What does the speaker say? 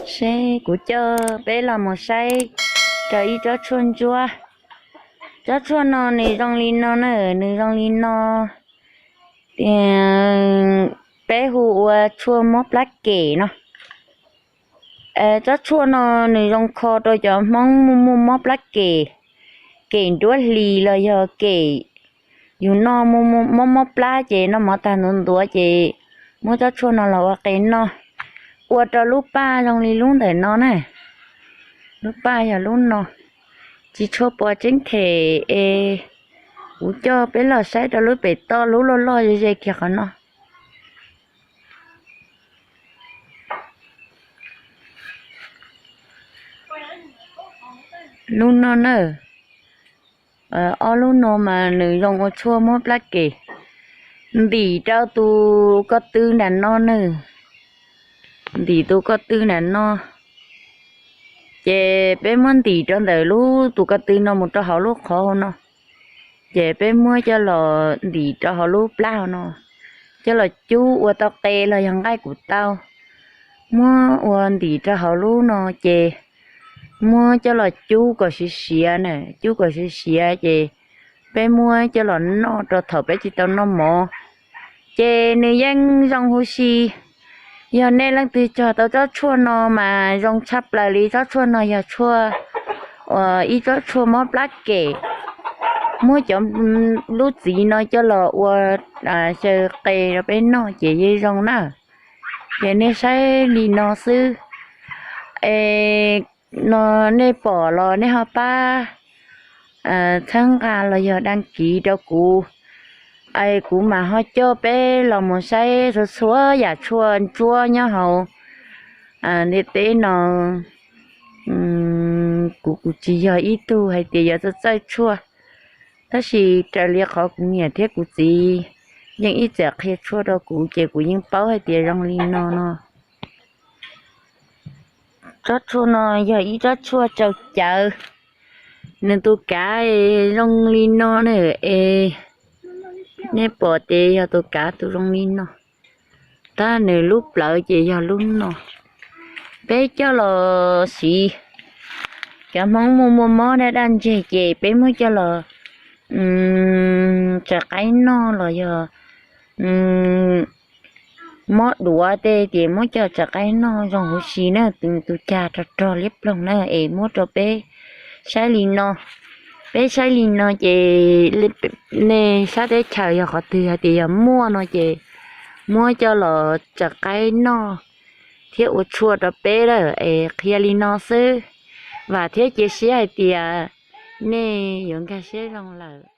Seb kuv coj peb los mus saib rau ib tsob tshuaj ntsuab. Tsob tshuaj no nws zoo li no na, nws zoo li no. Tias peb hu ua tshuaj mob plab kem no. Tsob tshuaj no nws zoo kho rau cov Hmoob muaj muaj mob plab kem, kem nruab hlis los yog kem yus noj mob mob plab ces noj mov tag ntuav ntuav ces muab tsob tshuaj no los ua qe noj, ua rau lub paj zoo li lub ntawm no na. Lub paj yog lub no, tsis tshua pom tseeb them es kuv coj peb los saib rau lub pem toj, lub loj loj ze ze kiag qhov no. Lub no na, ob lub no mas nws zoo ua tshuaj mob plab kem, ntim rau tus ko tw nram no na, ntim tus ko tw nram no. Ces peb muab ntim rau ntawm lub tus ko tw no mus rau hauv lub qhov hauv no, ces peb muab coj los ntim rau hauv lub plab hauv no, coj los cub ua tau qe los yog nqaij kuv tau, muab ua ntim rau hauv lub no ces muab coj los cub kom siav siav na, cub kom siav siav ces peb muab coj los noj rau thaum peb tsis tau noj mov, ces nws yeej zoo huv si. Yog nej leej twg cog tau tsob tshuaj no mas zoo tshaj plaws li. Tsob tshuaj no yog tshuaj, ib tsob tshuaj mob plab kem, muab cov lub txiv no coj los ua xyaw qe rau peb noj ces yeej zoo na. Ces nej saib li no xwb, es no nej pom los nej ho pab txhawb nqa los yog dag kiv rau kuv, es kuv mam ho coj peb los mus saib txhua txhua yam tshuaj ntsuab nyob hauv ntiaj teb no. Kuv kuv tsis yog ib tug hais tias yuav txawj txawj tshuaj, tab sis raws li qhov kuv niam thiab kuv txiv yeej ib txwm qhia tshuaj rau kuv ces kuv yeej paub hais tias zoo li no no. Tsob tshuaj no yog ib tsob tshuaj tsau cawv, nws tus kav zoo li no na, es nej pom ces yog tus kav tus zoo li no, tab nws lub plawv ces yog lub no. Peb coj los siv, cov Hmoob muaj muaj mob daj daj ntseg ces peb muab coj los tsaws qaib noj los yog mob duav tej ces muab coj tsaws qaib noj zoo huv si na. Tus cag rog rog liab ploog na, es muab rau peb saib li no, peb saib li no ces nej sab teb chaws yog qhov twg hais tias yog muaj no ces muab coj los tsaws qaib noj thiab ua tshuaj rau peb lawm. Es qhia li no xwb, vam thiab cia siab hais tias nej yuav nkag siab zoo lawm.